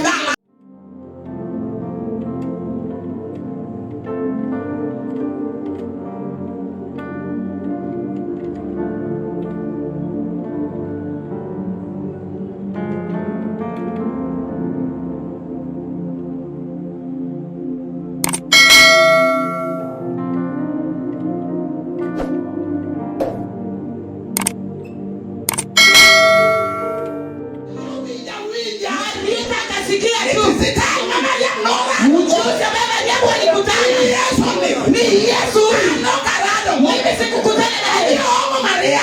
Dala. Rita akasikia tu. Mjusi ambaye Mariamu alikutana. Ni Yesu huyu. Mimi sikukutana naye.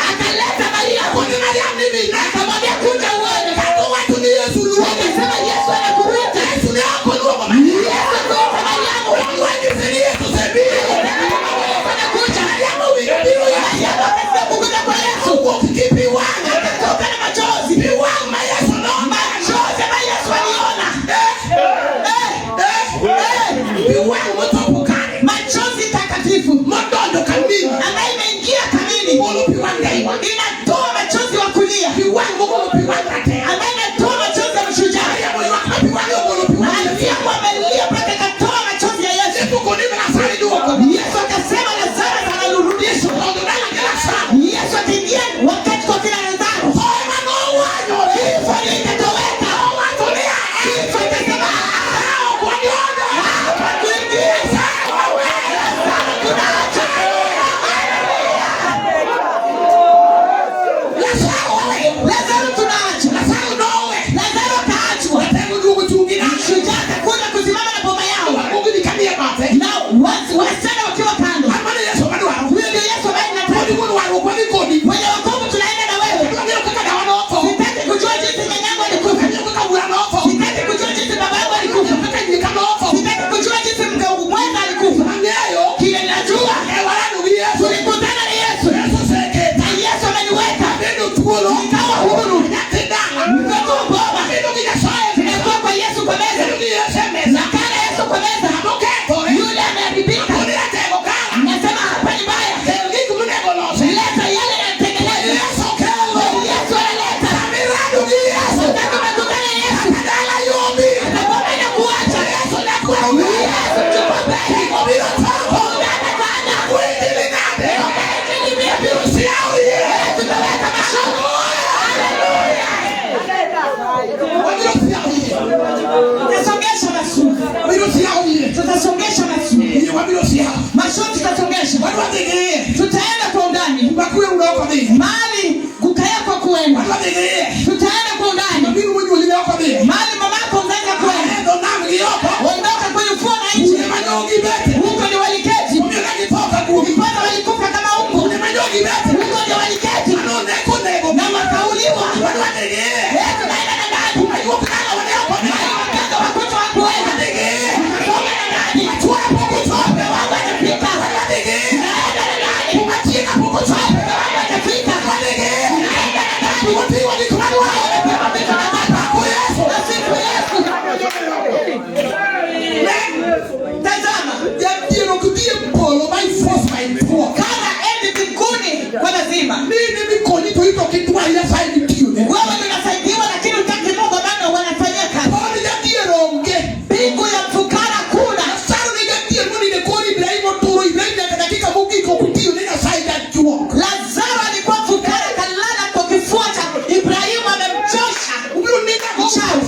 Akaleta Mariamu. Akamwambia kuja uone. Akasema Yesu anakuita. Yesu akuita Mariamu. Anakuja. Mariamu akasikia kukuja kwa Yesu. Akatoka na machozi. Machozi ambayo Yesu aliona. Machozi takatifu ambayo imeingia kamili inatoa machozi wa kulia ambayo inatoa machozi ya mshujaa. Mariamu amelia mpaka akatoa machozi ya Yesu. Yesu akasema Lazaro anarudishwa. Yesu akaingia wakati kwa kila Lazaro, kifo ndio ikatoweka. Kifo ikasema hapa tuingie, Lazaro tunaacha. Lazaro tunaacha. Lazaro akaachwa. Mshujaa akakuja kusimama na boma yao na wasichana wakiwa kando. Huyo ndio Yesu ambaye ninataka. Kwenye wokovu tunaenda na wewe. Sitaki kujua jinsi nyanyangu alikufa. Sitaki kujua jinsi baba yangu alikufa. Sitaki kujua jinsi mke mwenza alikufa. Kile ninajua tulikutana na Yesu. Na Yesu ameniweka nikawa huru. Mtoto wa boma. Tunakuwa kwa Yesu kwa meza. Nakaa na Yesu kwa meza. Yule ameharibika. Nasema hapa ni mbaya. Leta yale yanatengeneza. Yesu analeta. Wakati umekutana na Yesu, atakuwa anakuacha. Yesu chukua mbele. Unataka. Tumeweka mashuka. Tutasongesha mashuka. Tutasongesha mashuka. Mashuka tutasongesha. Tutaenda kwa undani. Mahali kukayako kuenda. Tutaenda kwa undani. Mahali mamako mzazi hakuenda. Ondoka kwenye ufuo na nchi. Huko ndio waliketi. Mpaka walikufa kama huko. Huko ndio waliketi. Na wakauliwa. Tunaenda na ndani. Mahali waganga wakuta hawakuenda. Tunasonga na ndani. Mume wangu hajafika. Naenda na ndani. Mume wangu hajafika. Naenda na ndani. Amepewa vitu na Baba. Asifiwe Yesu. Tazama. Kama endi mbinguni kwa lazima. Wewe ndio unasaidiwa lakini hutaki Mungu maana wanafanyia kazi. Mbingu ya mfukara kuna. Lazaro alikuwa mfukara kalala kwa kifua cha Ibrahimu amemchosha. Mchawi.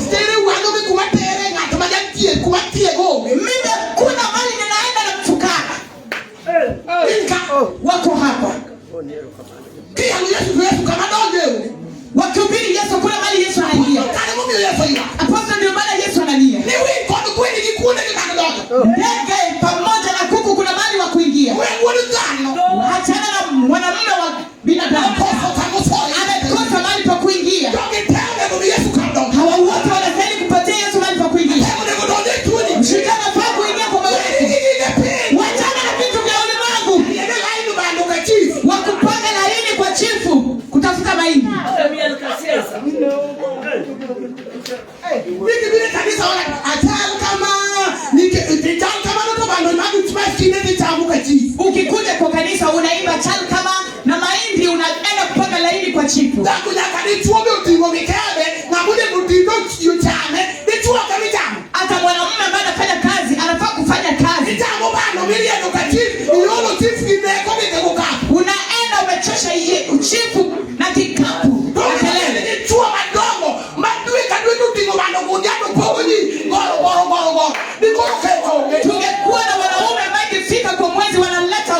Tungekuwa na wanaume ambao ikifika kwa mwezi wanaleta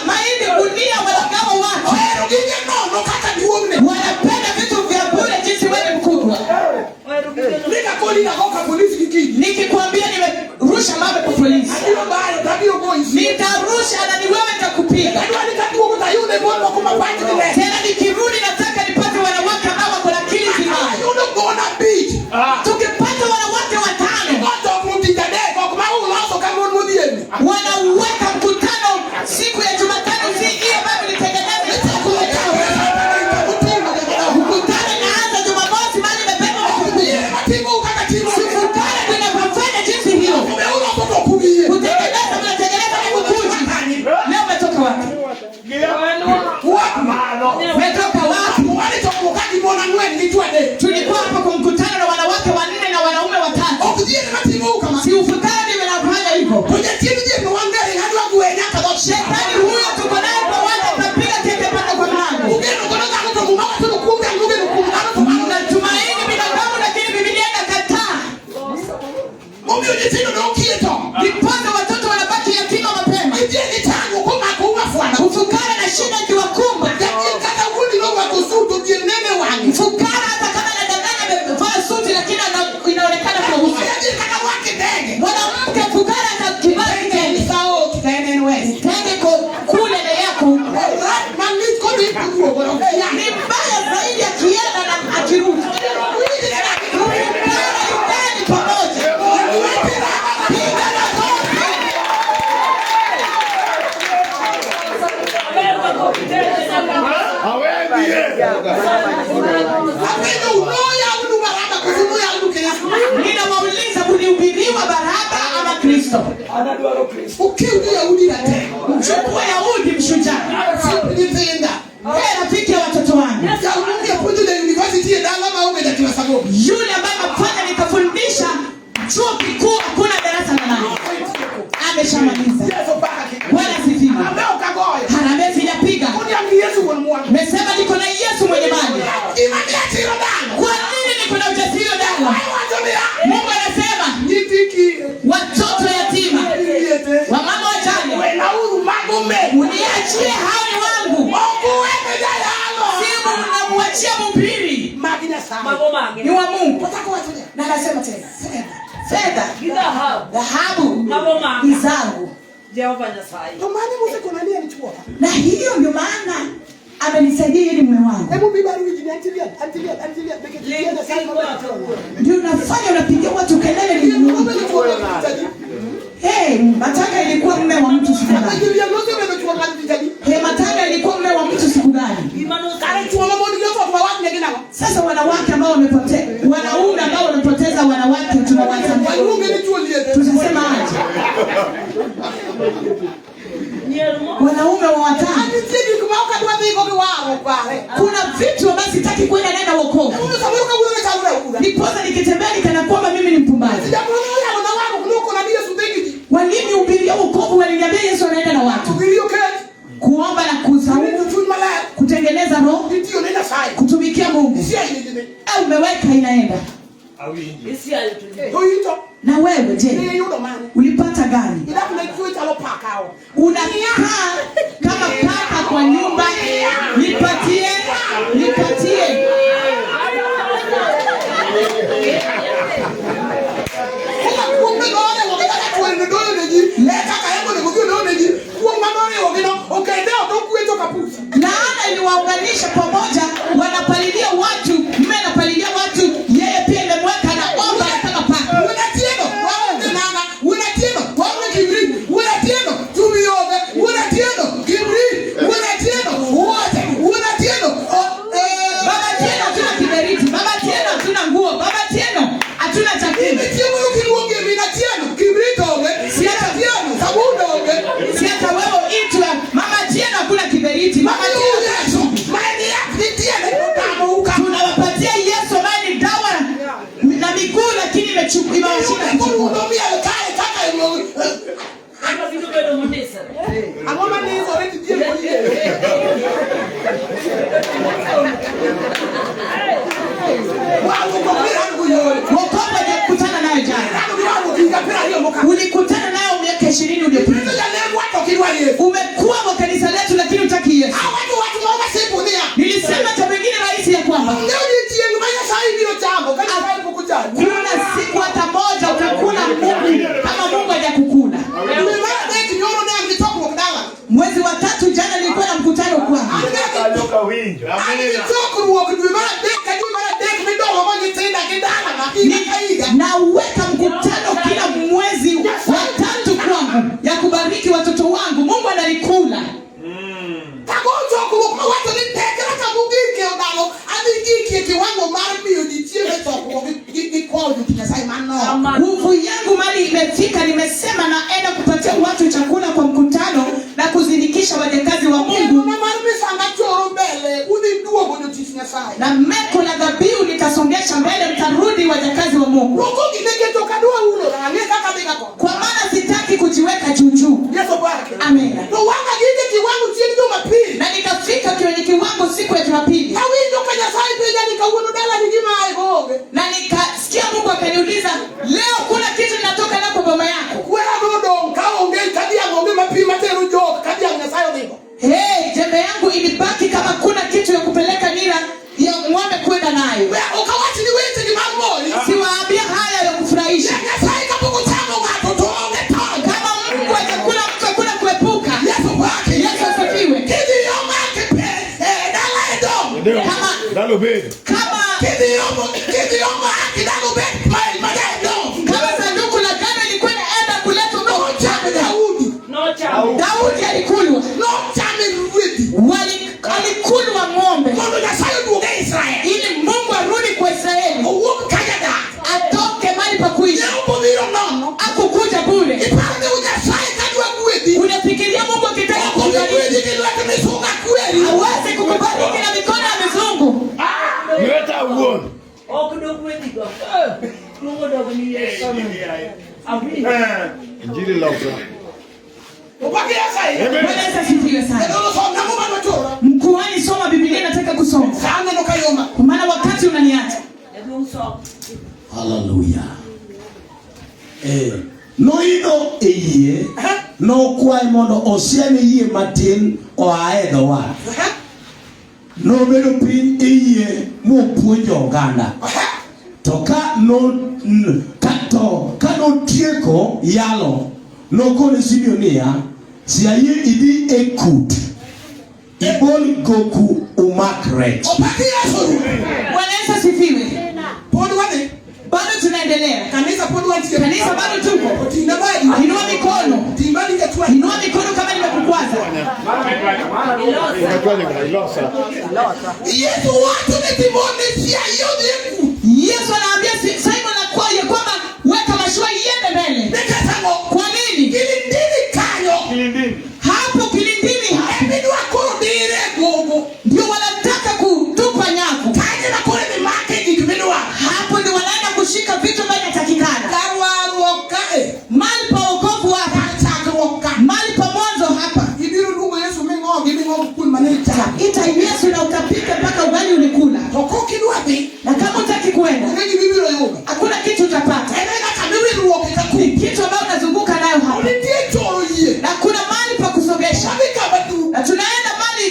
mahindi gunia, wanagawa watu. Wanapenda vitu vya bure jinsi wewe ni mkubwa. Nikikwambia nimerusha mawe kwa polisi, nitarusha na ni wewe nitakupiga. Tena nikirudi nataka nipate wanawake ambao wako na akili timamu. Tukipata wanawake watano wanaweka mkutano siku ya Jumatano, si hiyo ambayo nilitengeneza. Mkutano inaanza Jumamosi, maana imebeba mkubwa. Sifukara tunapofanya jinsi hiyo. Kutengeneza, mnatengeneza ni kukuji. Leo umetoka wapi? Umetoka wapi? Tulikuwa hapa kwa mkutano na wanawake wanne na wanaume watatu. Si ufukara ndio unafanya hivyo. Shetani huyo tuko naye kwa watu, atapiga teke mpaka kwa mlango. Mnatumaini binadamu, lakini Biblia inakataa. Ndiposa watoto wanabaki yatima mapema. Ufukara na shida ikiwakumba. Mfukara hata kama anadanganya amevaa suti, lakini inaonekana kwa uso. Mwanamke fukara atakivaa kitenge. Kitenge kule na yako. Ni mbaya zaidi akienda na akirudi. Ufukara yungeni pamoja. Piga makofi. Ninawauliza, mlihubiriwa Baraba ama Kristo? Mchukue Yahudi mshujaa. Yeye rafiki ya watoto wangu. Yule ambaye amefanya nikafundisha chuo kikuu hakuna darasa la nane. Ameshamaliza. Bwana asifiwe. Harambee sijapiga. Nimesema niko na Yesu mwenye mali. Kwa nini niko na ujasiri dala? Mungu anasema watoto yatima, wamama wajane, uniachie hao ni wangu. Simu mnamwachia mhubiri ni wa Mungu. Na anasema tena fedha, dhahabu ni zangu. Na hiyo ndio maana amenisaidia ili mume wangu. Ndio unafanya unapigia watu kelele ni Mungu. Hey, Matanga ilikuwa mume wa mtu siku gani? Hey, Matanga ilikuwa mume wa mtu siku gani? Sasa wanawake ambao wamepotea, wanaume ambao wamepoteza wanawake tunawatambua. Tutasema aje? Wanaume wa watano. Kuna vitu ambavyo sitaki kwenda naye na wokovu. Ndiposa nikitembea nikana kwamba mimi ni mpumbavu. Walinihubiria wokovu, waliniambia Yesu anaenda na watu. Kuomba na kusaumu, kutengeneza roho, kutumikia Mungu. Au umeweka inaenda. Na wewe je, ulipata gani? Unakaa kama paka kwa nyumba, nipatie, nipatie. Laana iliwaunganisha pamoja, wanapalilia watu, mume anapalilia watu, yeye pia imemweka na omba kama paka. Baba Tieno hatuna kiberiti, Baba Tieno hatuna nguo, Baba Tieno hatuna chakula. Si hata wewe itwa Mama Tieno hakuna kiberiti, Mama Tieno tunawapatia Yesu ambaye ni dawa na miguu, lakini imewashinda kuchukua. Wokovu hajakutana nayo jana. ka. Ulikutana nayo miaka 20 iliyopita. Ibedo jalembwa to ok idwar Yesu. Umekuwa wa kanisa letu lakini hutaki Yesu. Awacho wach moro masimple niya. Nilisema jambo lingine rahisi ya kwamba Onge odiechieng' ma Nyasaye biro chamo ka Nyasaye pok ochami. kuna siku hata moja utakula Mungu kama Mungu hajakukula. Dwe mar adek nyoro ne an gi chokruok dala. Mwezi wa tatu jana nilikuwa na mkutano kwangu. An gi chokruok dwe mar adek ka dwe mar adek midongo go nyithinda gi dalana higa ka higa. Naweka mkutano kila mwezi wa tatu kwangu ya kubariki watoto wangu. Mungu analikula. Tago chokruok mawacho ni tekra kama ogik e odalo adhi gikie kiwango mar miyo ji chiemo e chokruok gi kowo jotich Nyasaye manok. Nguvu yangu mali imefika, nimesema naenda kupatia watu chakula kwa mkutano na kuzindikisha wajakazi wa Mungu. Kendo mar misanga choro mbele udhi duogo jotich Nyasaye. Na meko la dhabihu nitasongesha mbele, mtarudi wajakazi wa Mungu. Ruoko gi nikech ok adwa hulo ang'e kaka adhi ga kode. Kwa maana sitaki kujiweka juu juu. Yesu opaki. Amen. To wang'a gige kiwango chieng' Jumapil. Na nikafika kwenye kiwango siku ya Jumapili, Awinjo ka Nyasaye penja ni kawuono dalani gima ae go onge. Na nikasikia Mungu akaniuliza, leo kuna kitu ninatoka nako boma yako? Kwera nodong' ka onge ka dhiang' onge mapi matero jok ka dhiang' Nyasaye odhigo. Hey, jembe yangu ilibaki kama kuna kitu ya kupeleka nira ya ng'ombe kwenda nayo. We ok awach ni weche gi mag mori. Siwaambia haya ya kufurahisha. Nyasaye kapok ochamo ng'ato to onge tony. Kama Mungu hajakula mtu hakuna kuepuka. Yesu opaki. Yesu asifiwe. Kidhi omaki pe e dala e dong'. Dalo bed. Kama Kidhi omaki dala obed mail ma e dong'. kama sanduku la agano ilikuwa inaenda kuletwa kwa Nochame Daudi. Daudi alikulwa. Nochame rwedhi. Alikulwa ng'ombe Mondo Nyasaye oduoge Israel. ili Mungu arudi kwa Israeli, Owuog ka jadak. atoke mahali pa kuishi. Ne ok obiro nono. Akukuja bure. Iparo ni Nyasaye ka dwa gwedhi. Unafikiria Mungu akitaka Ok obi kukubariki gwedhi gi lwet misunga kweri. hawezi kukubariki na mikono ya mizungu? Lweta wuon. Ok dogwedhigo. Luongo dog ni Yesu. Amin. Injili loka. Opaki Nyasaye. Amen. Bwana Yesu asifiwe sana. Jadolo som na muma nochora. Mkuhani, soma Biblia, nataka kusoma. Sa aneno ka yoma. Kwa maana wakati unaniacha. Jaduong' som. Haleluya. Noidho e yie, nokwaye mondo osieme yie matin oa e dho wath. Nobedo piny e yie mopuonjo oganda. To ka no ka to ka notieko yalo, nokone Simon niya, "Sia yie idhi e kut, ibol goku umak rech." Opaki Yesu. Bwana Yesu asifiwe. Pod wadhi. Bado tunaendelea. Kanisa pod wantie. Kanisa bado tuko. Oting'na badi. Inua mikono. Ting' badi kachwani. Inua mikono kama nimekukwaza. Ilosa. Yesu wacho ne Simon ni sia yie odhi e kut. Yesu anaambia Simon akwa ya kwamba weka mashua iende mbele. Nikech ang'o? Kwa nini? Kilindini kanyo. Hapo kilindini hapo Emidwa koro dire gogo. ndio wanataka kutupa nyavu. Kanyo ema koro idhi make gik midwaro. Hapo ndio wanaenda kushika vitu ambavyo inatakikana. Kar warruok kae. Mahali pa wokovu hapa, Kar chakruok ka. mahali pa mwanzo hapa. Ibiro luongo Yesu ming'ogi ming'og kuon mane ichamo. Ita Yesu na utapika mpaka ugali ulikula. To kok idwa dhi, Na kama hutaki kwenda, onge gima ibiro yudo. hakuna kitu utapata. En aena kama iwirruok e Ni kakut. kitu ambayo unazunguka nayo hapa. Nitie choro yie. Na kuna mahali pa kusogesha. Wadhi kama duk. Na tunaenda mahali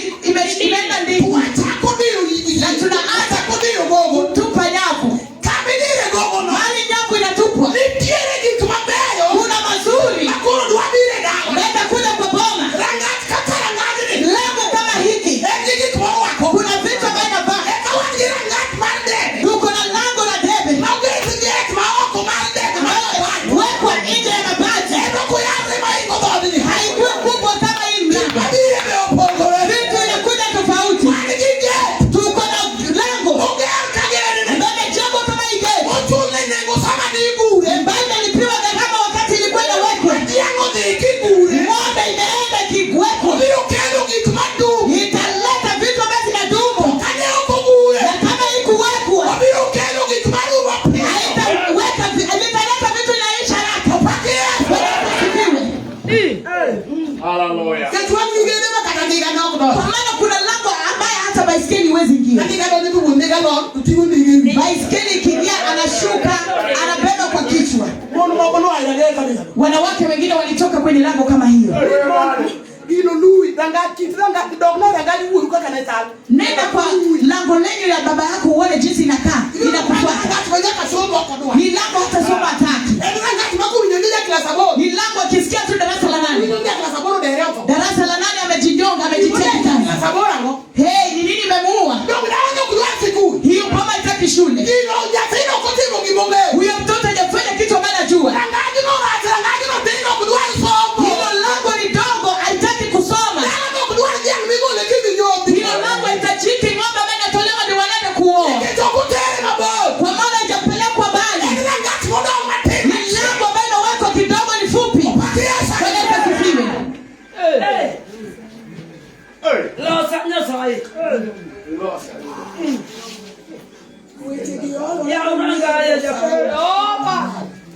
imeenda ndiki. Wachako diro yie. Na tunaanza Wachako diro gogo. kutupa nyavu. Kama idire gogono, Mahali nyavu inatupwa, nitiere gik mabeyo kuna mazuri. ma koro dwa biro e dala. Unaenda kule kwa boma. Rangach kaka rangajni. Lango kama hiki. En gi gik morwako. Kuna vitu ambavyo inavaa. Eka wan gi rangach mar debe. Tuko na lango la debe. Ma oket gate ma oko mar debe ma mabati. Wekwa nje ya mabati. En ok oyawre mohingo dhoodni. Haikuwa kubwa kama hii mlango. Mabiro be opogore. Vitu inakuja tofauti. Wan gi gate. Tuko na lango. Oger ka gerni. Ambayo imejengwa kama hii gate. Ochulne nengo sama nigure. Ambayo imelipiwa gharama wakati ilikuwa inawekwa. Dhiang' odhi kigure. Ng'ombe imeenda ikiwekwa. Obiro kelo gik madung'. Italeta vitu ambavyo vinadumu. Kane ok ogure. Na kama ikuwekwa, Obiro kelo gik marumo piyo. haitaweka italeta vitu inaisha haraka. Opaki Yesu. Bwana Yesu asifiwe. Hallelujah. Nikech wan gi gede ma kata ndiga nok Kwa donjo. maana kuna lango ambaye hata baiskeli huwezi ingia. Ka ndiga donjo to wuon ndiga lor to ting'o ndiga e wi. Baiskeli ikiingia, anashuka, anabeba kwa kichwa. Mon moko noa e rangeye kanisa. Wanawake wengine walitoka kwenye lango kama hiyo. Gino lui, rangach kit rangach dok na rangach wuoru kaka ne chal. Nenda kwa lango lenyu la baba yako uone jinsi inakaa, inakufuata. Rangach ma nyaka somo ok odwar. Ni lango hata somo hataki. En rangach ma kowinjo ni ja klas aboro. Ni lango akisikia tu darasa la 8. Winjo ni ja klas aboro dere otho. Darasa la 8 amejinyonga, amejitia kitanda. Klas aboro ang'o? Hey, ni nini imemuua? Dong dala ok dwar sikul. Hiyo boma haitaki shule. Gino nyathino ok otimo gimong'eyo. Huyo mtoto hajafanya kitu ambaye anajua. Rangajno rach, rangajno tin ok dwar somo. Hilo lango ni dogo, haitaki kusoma. Dala ok dwar dhiang' migolo kidhi nyombi. Hilo lango haitajiki ng'ombe ambaye inatolewa ndio wanaenda kuoa. Nikech ok otere mabor. Kwa maana haijapelekwa mbali. En rangach modong' matin. Ni lango ambayo inawekwa kidogo, ni fupi. Opak Yesu. Bwana Yesu asifiwe. Losa Nyasaye. Yaw rangaya japo.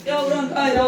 Yaw rangaya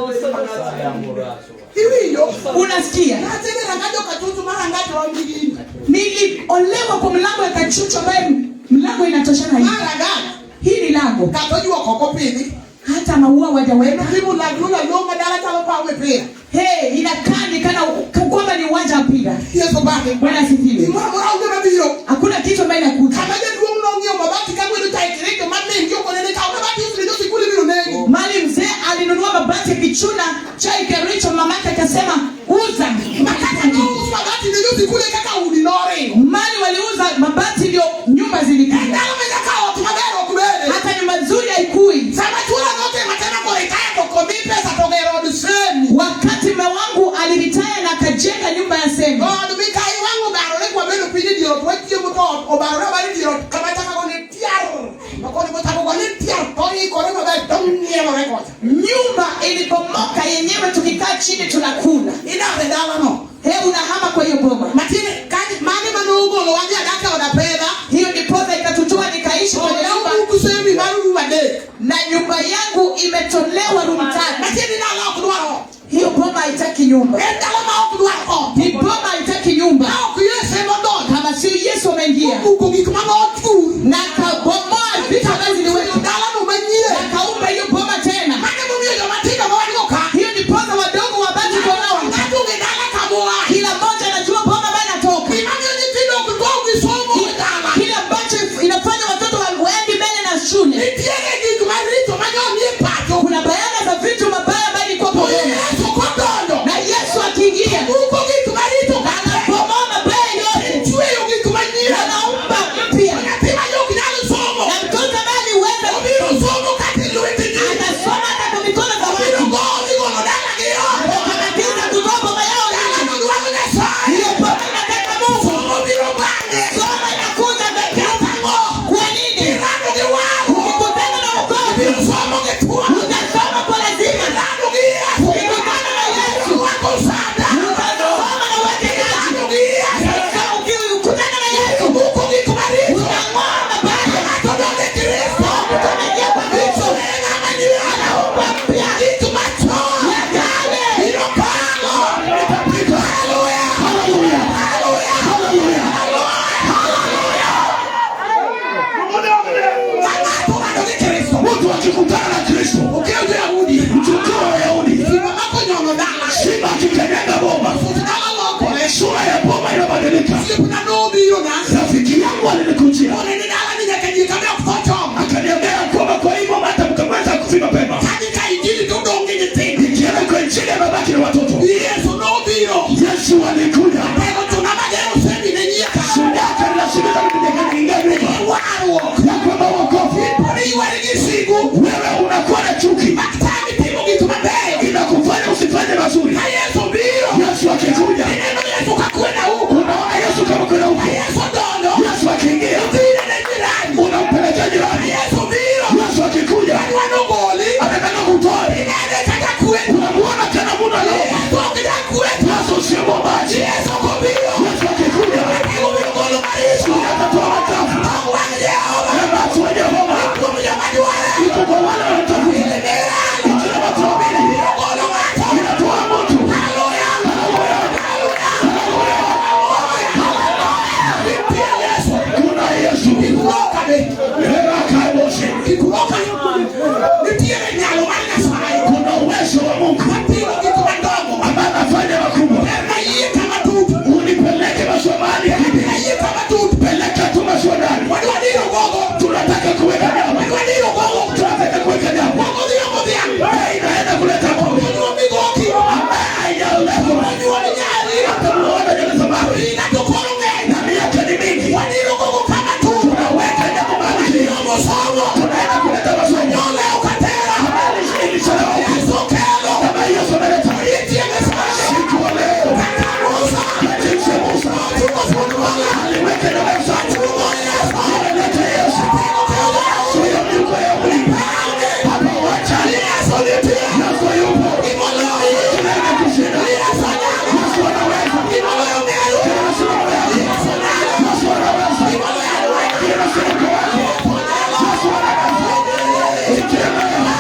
Iwinjo? Unasikia? Nyathini rangaj ok achuchu ma rangach rom gi gini. Niliolewa kwa mlango ya kachuchu ambaye mlango inatoshana hivi. Ma rangach. Hii ni lango. Kata ojuok ok opidhi. Hata maua hawajaweka. Timo lag lalo ma dala chalo paw mipira. Hey, inakaa ni kana kwamba ni uwanja wa mpira. Yesu opaki. Bwana asifiwe. Gimoro amora onge mabiro. Hakuna kitu ambaye inakuja. Kama jaduong' nong'iewo mabati ka gwedo chae kirike manengi okone ni kaw mabati usne jo sikul ibiro negi. Mali mzee alinunua mabati akichuna chai Kericho, mamake akasema uza. Makata nous mabati ne jo sikul e kaka udi noringo. Mali waliuza mabati ndio nyumba En zilikuja. dala ma nyaka ot maber ok bede. Hata nyumba nzuri haikui. Sama chuora notimo atema koritaya to komi pesa to gero od semi. Wakati mume wangu aliritaya na akajenga nyumba ya semi. Od mikai wang' obarore kwabedo piny e dier ot wachiemo to ot obarore abara e dier ot kama chako go ni tiar. Makoni mochako go ni tiar to ikore maber to ng'ielore kocha. Nyumba ilibomoka yenyewe, tukikaa chini tunakula. Idar e dalano. He, unahama kwa hiyo boma. Matiende kanyo mane mane ogolo wadhi adak e od apedha. Hiyo ndiposa ikatutoa nikaishi kwenye nyumba, Oda semi mar room adek. na nyumba yangu imetolewa room 3. Matiende ni dala ok dwar ot. Hiyo boma haitaki nyumba. En dala ma ok dwar ot. Ni boma haitaki nyumba. Ma ok Yesu ema odonjo. Kama sio Yesu ameingia Omuko gik mane otur. na akabomoa vitu ambavyo ziliwekwa Dalano manyien. na akaumba hiyo boma tena. Mano emomiyo joma tindo ma wan go ka. Hiyo ndiposa wadogo wabaki kwa nao. Ng'ato ong'e dala kamoaye. Kila mmoja anajua boma ambayo anatoka. Gima miyo nyithindo ok tho gi somo e dala. Kile ambacho inafanya watoto waende mbele na shule. Nitiere gik maricho manyonie pacho. Kuna bayana za vitu mabaya ambayo ilikuwa To kwa boma. Yesu kodonjo. Na Yesu akiingia Uwezo wa Mungu Matimo gik madongo. Ambaye anafanya makubwa. Terna yie kama tut. Unipeleke mashua mahali Terna kidi. yie kama tut. Peleka tu mashua ndani. Wadwa diro gogo. Tunataka kuweka nyama. Wadwa diro gogo. Tunataka kuweka nyama. Gogo dhiambo dhiang'. Hey, inaenda kuleta pombe. Onyuo migoki. Ambaye haijaolewa. Onyuo minyari. Hata muona nywele za mawe. Ina to koro ng'eny. Na miaka ni mingi. Wadiro gogo kama tut. Tunaweka nyama mahali chini. Wadiro mosomo. Tunaenda kuleta masomo. Nyoleo katera. Ambaye ilichelewa. Yesu kelo. Kama Yesu ameleta. Itienge sani. Siku wa leo. Kaka Musa. Jinsi Musa Ochungo thuond wang'a. aliweka nyama ya msatu. Ochungo Yesu. Ameleta Yesu. Atego kelo. Zuia miuko ya mwili. Hapa wacha. Yesu nitie. Yesu yupo. Gimoloyo. Tunaenda kushinda. Yesu nyalo. Yesu anaweza. Gimoloyo ng'eyo. Yesu anaweza. Yesu nyalo. Yesu anaweza. Gimoloyo alweny. Yesu yuko wake. Yesu anaweza. Ikiwa na Yesu.